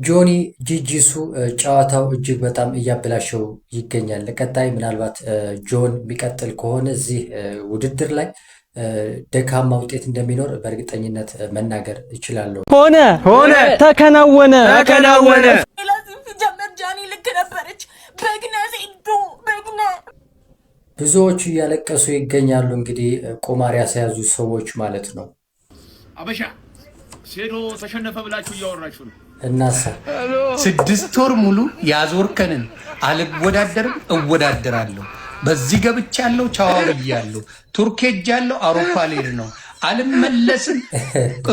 ጆኒ ጂጂሱ ጨዋታው እጅግ በጣም እያበላሸው ይገኛል። ለቀጣይ ምናልባት ጆን የሚቀጥል ከሆነ እዚህ ውድድር ላይ ደካማ ውጤት እንደሚኖር በእርግጠኝነት መናገር እችላለሁ። ሆነ ሆነ፣ ተከናወነ ተከናወነ። ሲጀመር ጃኒ ልክ ነበረች። በግነ ሴዶ በግነ። ብዙዎቹ እያለቀሱ ይገኛሉ። እንግዲህ ቁማር ያስያዙ ሰዎች ማለት ነው። አበሻ ሴዶ ተሸነፈ ብላችሁ እያወራችሁ ነው። እናሳ 6 ወር ሙሉ ያዞርከንን አልወዳደርም፣ እወዳደራለሁ። በዚህ ገብቻለሁ፣ ቻዋ ብያለሁ፣ ቱርክ ሄጃለሁ፣ አውሮፓ ልሄድ ነው፣ አልመለስም።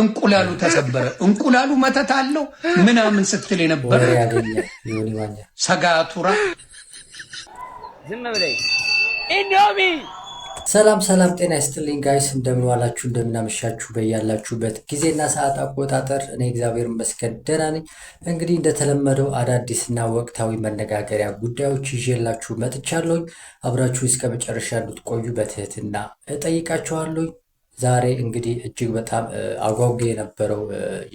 እንቁላሉ ተሰበረ፣ እንቁላሉ መተት አለው ምናምን ስትል የነበረ ወሬ ያገኘ ዮኒ ማኛ። ሰጋቱራ። ዝም ብለይ ኢንዶሚ። ሰላም ሰላም፣ ጤና ይስጥልኝ guys፣ እንደምን ዋላችሁ፣ እንደምን አመሻችሁ በያላችሁበት ጊዜና ሰዓት አቆጣጠር። እኔ እግዚአብሔር ይመስገን ደህና ነኝ። እንግዲህ እንደተለመደው አዳዲስና ወቅታዊ መነጋገሪያ ጉዳዮች ይዤላችሁ መጥቻለሁኝ። አብራችሁ እስከ መጨረሻ እንድትቆዩ በትህትና እጠይቃችኋለሁኝ። ዛሬ እንግዲህ እጅግ በጣም አጓጊ የነበረው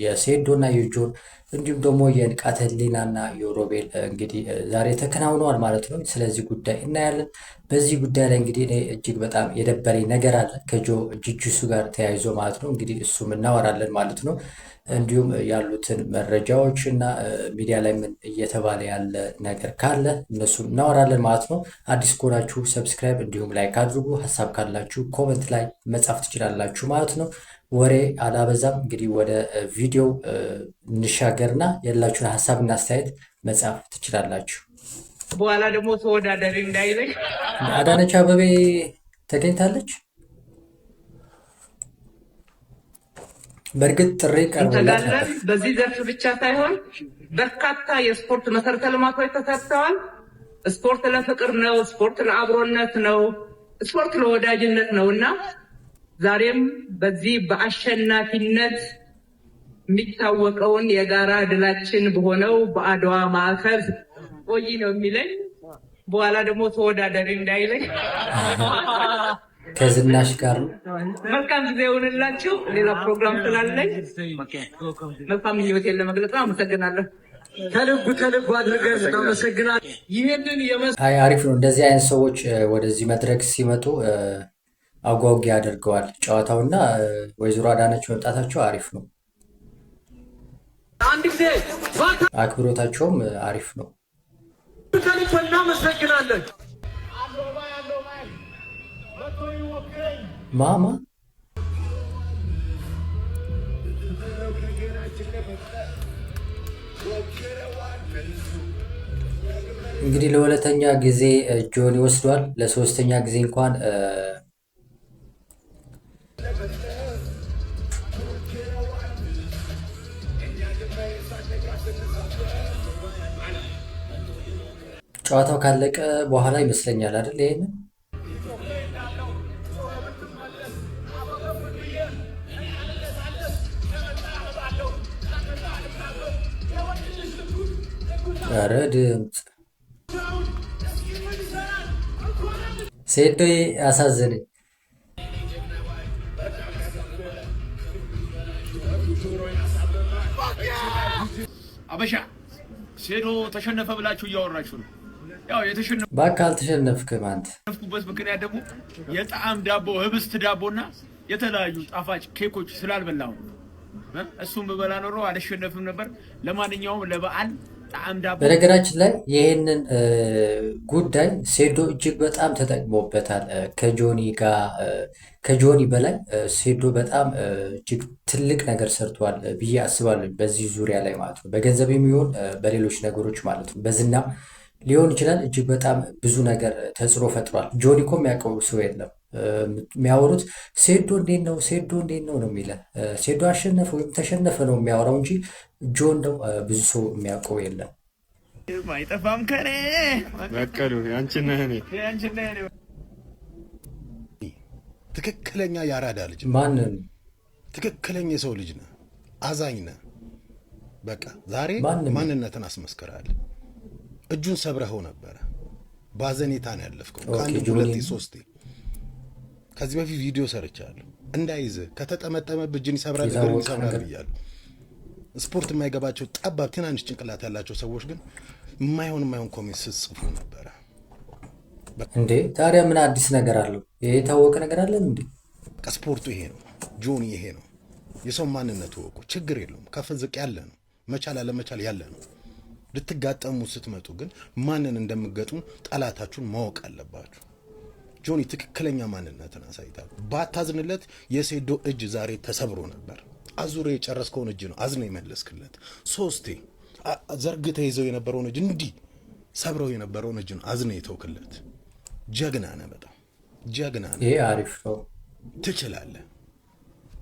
የሴዶና የጆን እንዲሁም ደግሞ የንቃተ ህሊናና የሮቤል እንግዲህ ዛሬ ተከናውነዋል ማለት ነው። ስለዚህ ጉዳይ እናያለን። በዚህ ጉዳይ ላይ እንግዲህ እኔ እጅግ በጣም የደበረኝ ነገር አለ ከጆ ጅጅሱ ጋር ተያይዞ ማለት ነው። እንግዲህ እሱም እናወራለን ማለት ነው። እንዲሁም ያሉትን መረጃዎች እና ሚዲያ ላይ ምን እየተባለ ያለ ነገር ካለ እነሱም እናወራለን ማለት ነው። አዲስ ከሆናችሁ subscribe እንዲሁም like አድርጉ። ሀሳብ ካላችሁ comment ላይ መጻፍ ትችላላችሁ ማለት ነው። ወሬ አላበዛም። እንግዲህ ወደ ቪዲዮ እንሻገርና ያላችሁን ሀሳብና አስተያየት መጻፍ ትችላላችሁ። በኋላ ደግሞ ተወዳዳሪ እንዳይለኝ። አዳነች አበቤ ተገኝታለች። በእርግጥ ጥሪ ቀርቦላት እንተጋለን። ነበር። በዚህ ዘርፍ ብቻ ሳይሆን በርካታ የስፖርት መሰረተ ልማቶች ተሰርተዋል። ስፖርት ለፍቅር ነው። ስፖርት ለአብሮነት ነው። ስፖርት ለወዳጅነት ነው እና ዛሬም በዚህ በአሸናፊነት የሚታወቀውን የጋራ ድላችን በሆነው በአድዋ ማዕከል ቆይ ነው የሚለኝ። በኋላ ደግሞ ተወዳዳሪ እንዳይለኝ። ከዝናሽ ጋር ነው። መልካም ጊዜ ይሁንላችሁ። ሌላ ፕሮግራም ስላለኝ መልካም ምኞቴን ለመግለጽ ነው። አመሰግናለሁ። ከልብ ከልብ አድርገን እናመሰግናለን። ይህንን አይ አሪፍ ነው። እንደዚህ አይነት ሰዎች ወደዚህ መድረክ ሲመጡ አጓጊ ያደርገዋል ጨዋታውና ወይዘሮ አዳነች መምጣታቸው አሪፍ ነው። አንድ ጊዜ አክብሮታቸውም አሪፍ ነው። ከልብ እናመሰግናለን። ማማ እንግዲህ ለሁለተኛ ጊዜ ጆን ይወስዷል። ለሶስተኛ ጊዜ እንኳን ጨዋታው ካለቀ በኋላ ይመስለኛል አይደል? ይሄንን ኧረ ድምፅ ሴዶ አሳዘነኝ። አበሻ ሴዶ ተሸነፈ ብላችሁ እያወራችሁ ነው። ያው በቃ አልተሸነፍክም አንተ። የተሸነፍኩበት ምክንያት ደግሞ የጣዕም ዳቦ፣ ህብስት ዳቦና የተለያዩ ጣፋጭ ኬኮች ስላልበላሁ ነው። እሱም ብበላ ኖሮ አልሸነፍም ነበር። ለማንኛውም ለበዓል ጣዕም ዳቦ በነገራችን ላይ ይህንን ጉዳይ ሴዶ እጅግ በጣም ተጠቅሞበታል። ከጆኒ ጋር ከጆኒ በላይ ሴዶ በጣም እጅግ ትልቅ ነገር ሰርቷል ብዬ አስባለሁ። በዚህ ዙሪያ ላይ ማለት ነው። በገንዘብ የሚሆን በሌሎች ነገሮች ማለት ነው። በዝናም ሊሆን ይችላል። እጅግ በጣም ብዙ ነገር ተጽዕኖ ፈጥሯል። ጆኒ እኮ የሚያውቀው ሰው የለም። የሚያወሩት ሴዶ እንዴት ነው፣ ሴዶ እንዴት ነው ነው የሚለ ሴዶ አሸነፈ ወይም ተሸነፈ ነው የሚያወራው እንጂ ጆን ነው ብዙ ሰው የሚያውቀው የለም። አይጠፋም ከኔ። በቀሉ ያንቺና እኔ። ያንቺና እኔ። ትክክለኛ የአራዳ ልጅ ነህ። ማንን? ትክክለኛ የሰው ልጅ ነህ። አዛኝ ነህ። በቃ ዛሬ ማንም? ማንነትን አስመስክረሃል። እጁን ሰብረኸው ነበረ። ባዘኔታ ነው ያለፍከው። ከአንድ ጆኒ። ሁለቴ ሶስቴ። ከዚህ በፊት ቪዲዮ ሰርቻለሁ። እንዳይዝህ ከተጠመጠመ እጅን ይሰብራል፣ እግርን የታወቀ ይሰብራል ነገር። ብያለሁ። ስፖርት የማይገባቸው ጠባብ ትናንሽ ጭንቅላት ያላቸው ሰዎች ግን የማይሆን የማይሆን comment ስትጽፉ ነበረ። እንዴ፣ ታዲያ ምን አዲስ ነገር አለው? ይሄ የታወቀ ነገር አለን እንዴ? በቃ ስፖርቱ ይሄ ነው። ጆኒ ይሄ ነው። የሰው ማንነት እወቁ። ችግር የለውም። ከፍ ዝቅ ያለ ነው። መቻል አለመቻል ያለ ነው። ልትጋጠሙ ስትመጡ ግን ማንን እንደምትገጥሙ ጠላታችሁን ማወቅ አለባችሁ። ጆኒ ትክክለኛ ማንነትን አሳይታል። ባታዝንለት የሴዶ እጅ ዛሬ ተሰብሮ ነበር። አዙሬ የጨረስከውን እጅ ነው አዝነ የመለስክለት። ሶስቴ ዘርግተ ይዘው የነበረውን እጅ፣ እንዲህ ሰብረው የነበረውን እጅ ነው አዝነ የተውክለት። ጀግና ነህ፣ በጣም ጀግና ነህ። ይሄ አሪፍ ነው። ትችላለህ፣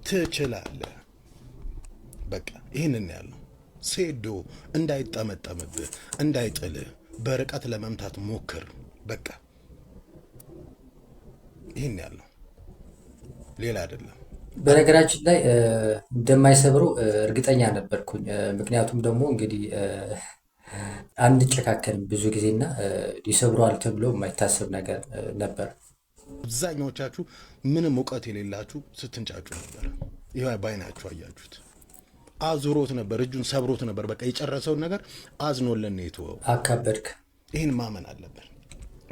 ትችላለህ። በቃ ይህንን ያልነው ሴዶ እንዳይጠመጠምብህ፣ እንዳይጥልህ በርቀት ለመምታት ሞክር። በቃ ይህን ያልነው ሌላ አይደለም። በነገራችን ላይ እንደማይሰብረው እርግጠኛ ነበርኩኝ። ምክንያቱም ደግሞ እንግዲህ አንጨካከንም ብዙ ጊዜና ይሰብረዋል ተብሎ የማይታሰብ ነገር ነበር። አብዛኛዎቻችሁ ምንም እውቀት የሌላችሁ ስትንጫጩ ነበር። ይኸው ባይናችሁ አያችሁት። አዙሮት ነበር፣ እጁን ሰብሮት ነበር። በቃ የጨረሰውን ነገር አዝኖለን ነው የተወው። አካበድክ። ይህን ማመን አለብን።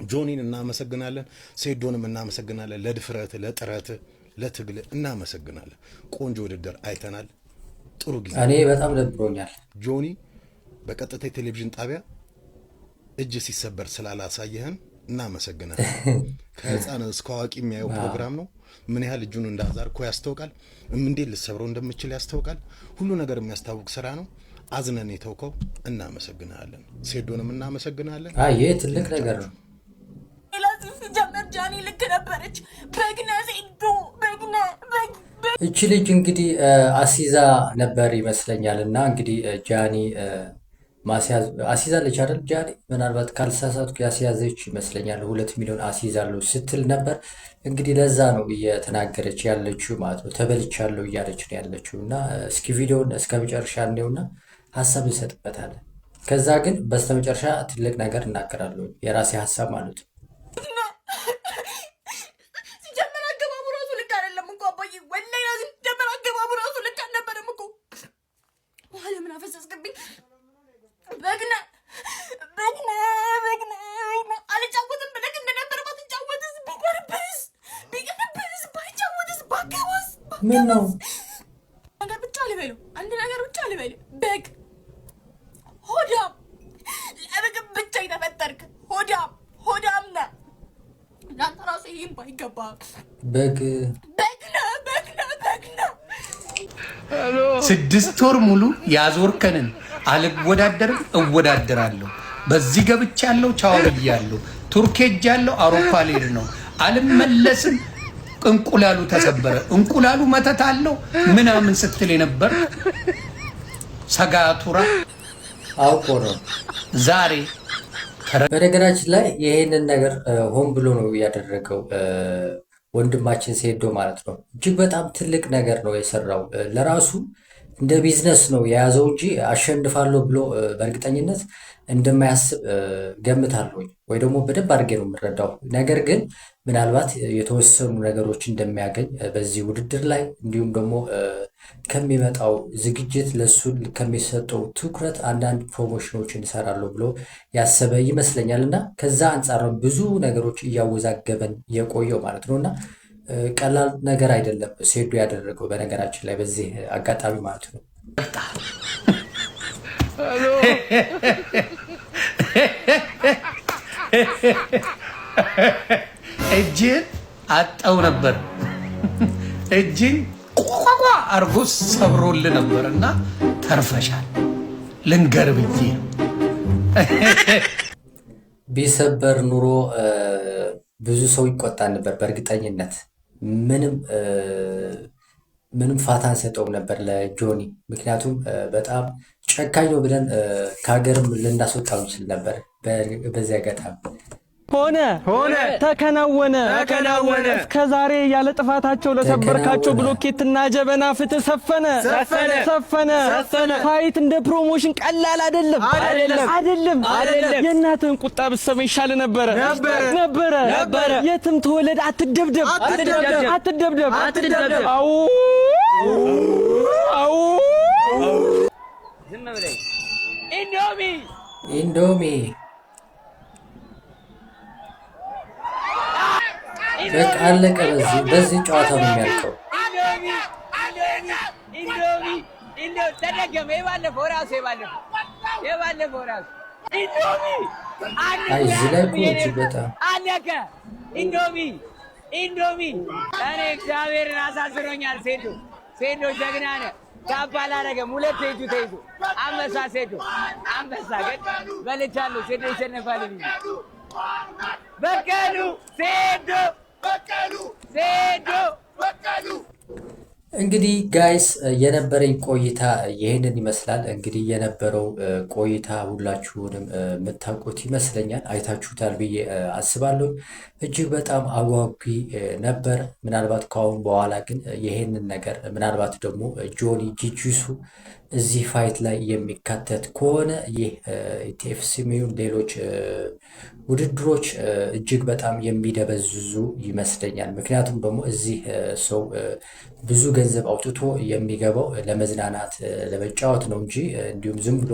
ጆኒን እናመሰግናለን፣ ሴዶንም እናመሰግናለን። ለድፍረት፣ ለጥረት፣ ለትግል እናመሰግናለን። ቆንጆ ውድድር አይተናል። ጥሩ ጊዜ። እኔ በጣም ደብሮኛል። ጆኒ በቀጥታ የቴሌቪዥን ጣቢያ እጅ ሲሰበር ስላላሳየህን እናመሰግናለን። ከህፃን እስከ አዋቂ የሚያየው ፕሮግራም ነው። ምን ያህል እጁን እንዳዛርኮ ያስታውቃል። እንዴት ልሰብረው እንደምችል ያስታውቃል። ሁሉ ነገር የሚያስታውቅ ስራ ነው። አዝነን የተውከው እናመሰግናለን። ሴዶንም እናመሰግናለን። አይ፣ ይህ ትልቅ ነገር ነው። ሲጀመር ጃኒ ልክ ነበረች። በግነ ሴዶ፣ በግነ በግ። እቺ ልጅ እንግዲህ አሲዛ ነበር ይመስለኛል። እና እንግዲህ ጃኒ አሲዛለች አይደል? ጃኒ ምናልባት ካልተሳሳትኩ ያስያዘች ይመስለኛል። 2 ሚሊዮን አሲዛለሁ ስትል ነበር። እንግዲህ ለዛ ነው እየተናገረች ያለችው ማለት ነው። ተበልቻለሁ እያለች ነው ያለችው። እና እስኪ ቪዲዮውን እስከ መጨረሻ እንየውና ሀሳብ እንሰጥበታለን። ከዛ ግን በስተመጨረሻ ትልቅ ነገር እናገራለሁ፣ የራሴ ሀሳብ ማለት ነው። ሲጀመር አገባቡ ራሱ ልክ አይደለም እኮ አባዬ፣ ወላሂ ሲጀመር አገባቡ ራሱ ልክ አልነበረም እኮ። ውሃ ለምን አፈሰስክብኝ? በግነ በግነ በግነ በግነ፣ አልጫወትም ብለህ እንደነበረ ባትጫወትስ፣ ቢቀርብስ ቢቀርብስ፣ ባይጫወትስ፣ ባገባስ? ምን ነው? ነገር ብቻ ልበለው፣ አንድ ነገር ብቻ ልበል። በግ ሆዳም፣ ለምግብ ብቻ የተፈጠርክ ሆዳም፣ ሆዳም ነህ። ለአንተ ራሱ ይህም ባይገባ። በግ። በግ ነህ፣ በግ ነህ፣ በግ ነህ። 6 ወር ሙሉ ያዞርከንን አልወዳደርም፣ እወዳደራለሁ። በዚህ ገብቻለሁ፣ ቻው ብያለሁ። ቱርክ ሄጃለሁ፣ አውሮፓ ልሄድ ነው፣ አልመለስም። እንቁላሉ ተሰበረ፣ እንቁላሉ መተት አለው ምናምን ስትል የነበር ሰጋቱራ አውቆ ነው። ዛሬ በነገራችን ላይ ይሄንን ነገር ሆን ብሎ ነው ያደረገው ወንድማችን ሴዶ ማለት ነው። እጅግ በጣም ትልቅ ነገር ነው የሰራው። ለራሱ እንደ ቢዝነስ ነው የያዘው እንጂ አሸንፋለሁ ብሎ በእርግጠኝነት እንደማያስብ ገምታለሁ፣ ወይ ደግሞ በደንብ አድርጌ ነው የምረዳው። ነገር ግን ምናልባት የተወሰኑ ነገሮች እንደሚያገኝ በዚህ ውድድር ላይ፣ እንዲሁም ደግሞ ከሚመጣው ዝግጅት ለሱ ከሚሰጠው ትኩረት አንዳንድ promotion ኦችን እሰራለሁ ብሎ ያሰበ ይመስለኛል። እና ከዛ አንጻር ነው ብዙ ነገሮች እያወዛገበን የቆየው ማለት ነው። እና ቀላል ነገር አይደለም ሴዶ ያደረገው በነገራችን ላይ በዚህ አጋጣሚ ማለት ነው። Hello፣ እጅን አጠው ነበር። እጅን ቋቋ አርጎ ሰብሮል ነበር እና ተርፈሻል። ልንገር ብዬ ነው። ቢሰበር ኑሮ ብዙ ሰው ይቆጣ ነበር። በእርግጠኝነት ምንም ምንም ፋታ አንሰጠውም ነበር ለጆኒ። ምክንያቱም በጣም ጨካኝ ነው ብለን ከሀገርም ልናስወጣው እንችል ነበር። በዚህ አጋጣሚ ሆነ፣ ሆነ፣ ተከናወነ፣ ተከናወነ። እስከ ዛሬ ያለ ጥፋታቸው ለሰበርካቸው ብሎኬትና ጀበና ፍትህ ሰፈነ፣ ሰፈነ፣ ሰፈነ፣ ሰፈነ። Fight እንደ promotion ቀላል አይደለም፣ አይደለም፣ አይደለም፣ አይደለም። የእናትህን ቁጣ ብትሰማ ይሻል ነበረ፣ ነበረ፣ ነበረ። የትም ተወለድ አትደብደብ፣ አትደብደብ፣ አትደብደብ፣ አትደብደብ። አው አው። ብለኝ ኢንዶሚ። ኢንዶሚ። በቃ አለቀ። በዚህ ጨዋታ ነው የሚያልቀው። ኢንዶሚ፣ ኢንዶሚ፣ ኢንዶሚ፣ ኢንዶሚ። ተደገመ። የባለፈው ራሱ፣ የባለፈው ራሱ ኢንዶሚ። አይ፣ እዚህ ላይ እኮ እጅግ በጣም አለቀ። ኢንዶሚ፣ ኢንዶሚ። እኔ እግዚአብሔርን አሳዝኖኛል። ሴዶ፣ ሴዶ ጀግና ነህ። tap አላረገም። ሁለት እጁ ተይዞ። አንበሳ ሴዶ፣ አንበሳ። ግን በልቻለሁ። ሴዶ ይሸነፋል ብዬ። በቀሉ ሴዶ፣ ሴዶ። እንግዲህ guys፣ የነበረኝ ቆይታ ይህንን ይመስላል። እንግዲህ የነበረው ቆይታ ሁላችሁንም የምታውቁት ይመስለኛል፣ አይታችሁታል ብዬ አስባለሁ። እጅግ በጣም አጓጊ ነበር። ምናልባት ከአሁን በኋላ ግን ይህንን ነገር ምናልባት ደግሞ ጆኒ ጂጂሱ እዚህ fight ላይ የሚካተት ከሆነ ይህ ETFC ይሁን ሌሎች ውድድሮች እጅግ በጣም የሚደበዝዙ ይመስለኛል። ምክንያቱም ደግሞ እዚህ ሰው ብዙ ገንዘብ አውጥቶ የሚገባው ለመዝናናት፣ ለመጫወት ነው እንጂ እንዲሁም ዝም ብሎ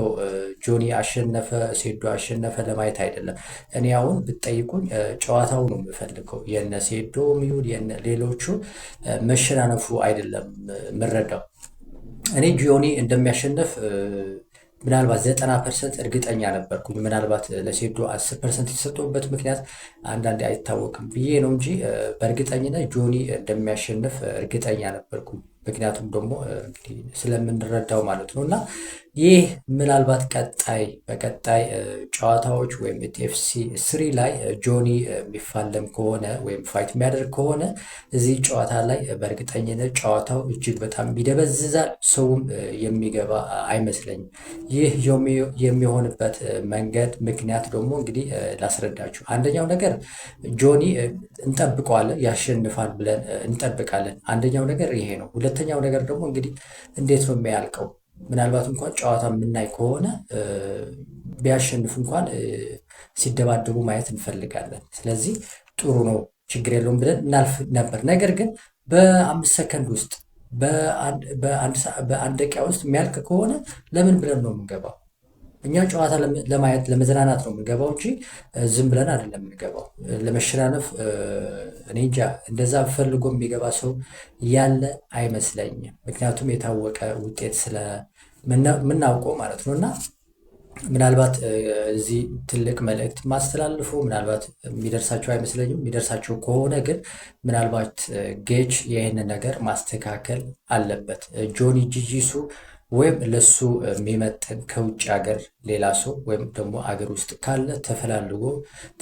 ጆኒ አሸነፈ፣ ሴዶ አሸነፈ ለማየት አይደለም። እኔ አሁን ብትጠይቁኝ ጨዋታው ነው የምፈልገው። የነ ሴዶ ይሁን የነ ሌሎቹ መሸናነፉ አይደለም የምረዳው። እኔ ጆኒ እንደሚያሸንፍ ምናልባት 90% እርግጠኛ ነበርኩኝ። ምናልባት ለሴዶ 10% የተሰጠበት ምክንያት አንዳንዴ አይታወቅም ብዬ ነው እንጂ በእርግጠኝነት ጆኒ እንደሚያሸንፍ እርግጠኛ ነበርኩኝ። ምክንያቱም ደግሞ እንግዲህ ስለምንረዳው ማለት ነው። እና ይህ ምናልባት በቀጣይ ጨዋታዎች ወይም ETFC 3 ላይ ጆኒ የሚፋለም ከሆነ ወይም fight የሚያደርግ ከሆነ እዚህ ጨዋታ ላይ በእርግጠኝነት ጨዋታው እጅግ በጣም ይደበዝዛል። ሰውም የሚገባ አይመስለኝም። ይህ የሚሆንበት መንገድ ምክንያት ደግሞ እንግዲህ ላስረዳችሁ። አንደኛው ነገር ጆኒ እንጠብቀዋለን፣ ያሸንፋል ብለን እንጠብቃለን። አንደኛው ነገር ይሄ ነው። ሁለተኛው ነገር ደግሞ እንግዲህ እንዴት ነው የሚያልቀው? ምናልባት እንኳን ጨዋታ የምናይ ከሆነ ቢያሸንፍ እንኳን ሲደባደቡ ማየት እንፈልጋለን። ስለዚህ ጥሩ ነው፣ ችግር የለውም ብለን እናልፍ ነበር። ነገር ግን በ5 ሰከንድ ውስጥ፣ በ1 ደቂቃ ውስጥ የሚያልቅ ከሆነ ለምን ብለን ነው የምንገባው? እኛ ጨዋታ ለማየት፣ ለመዝናናት ነው የምንገባው እንጂ ዝም ብለን አይደለም የምንገባው። ለመሸናነፍ እኔ እንጃ፣ እንደዛ ፈልጎ የሚገባ ሰው ያለ አይመስለኝም። ምክንያቱም የታወቀ ውጤት ስለምናውቀው ማለት ነው። እና ምናልባት እዚህ ትልቅ መልእክት ማስተላልፈው ምናልባት የሚደርሳቸው አይመስለኝም። የሚደርሳቸው ከሆነ ግን ምናልባት ጌች ይህንን ነገር ማስተካከል አለበት። ጆኒ ጂጂሱ ወይም ለሱ የሚመጥን ከውጭ ሀገር ሌላ ሰው ወይም ደግሞ አገር ውስጥ ካለ ተፈላልጎ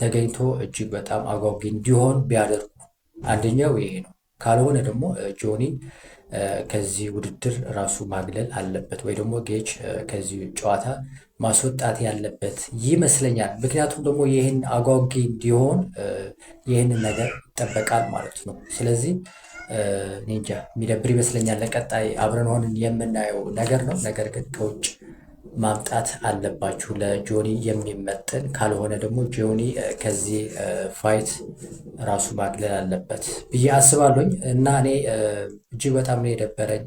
ተገኝቶ እጅግ በጣም አጓጊ እንዲሆን ቢያደርጉ አንደኛው ይሄ ነው። ካልሆነ ደግሞ ጆኒ ከዚህ ውድድር ራሱ ማግለል አለበት ወይ ደግሞ ጌች ከዚህ ጨዋታ ማስወጣት ያለበት ይመስለኛል። ምክንያቱም ደግሞ ይህን አጓጊ እንዲሆን ይህንን ነገር ይጠበቃል ማለት ነው። ስለዚህ እኔ እንጃ፣ የሚደብር ይመስለኛል። ለቀጣይ አብረን ሆንን የምናየው ነገር ነው። ነገር ግን ከውጭ ማምጣት አለባችሁ ለጆኒ የሚመጥን። ካልሆነ ደግሞ ጆኒ ከዚህ fight ራሱ ማግለል አለበት ብዬ አስባለሁኝ። እና እኔ እጅግ በጣም ነው የደበረኝ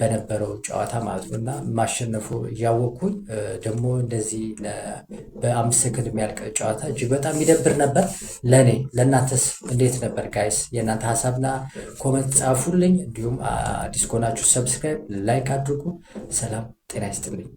በነበረው ጨዋታ ማለት ነው። እና ማሸነፉ እያወቅኩኝ ደግሞ እንደዚህ በ5 ሰከንድ የሚያልቅ ጨዋታ እጅግ በጣም የሚደብር ነበር ለእኔ። ለእናንተስ እንዴት ነበር guys? የእናንተ ሀሳብና comment ጻፉልኝ። እንዲሁም አዲስ ከሆናችሁ subscribe፣ like አድርጉ። ሰላም ጤና ይስጥልኝ።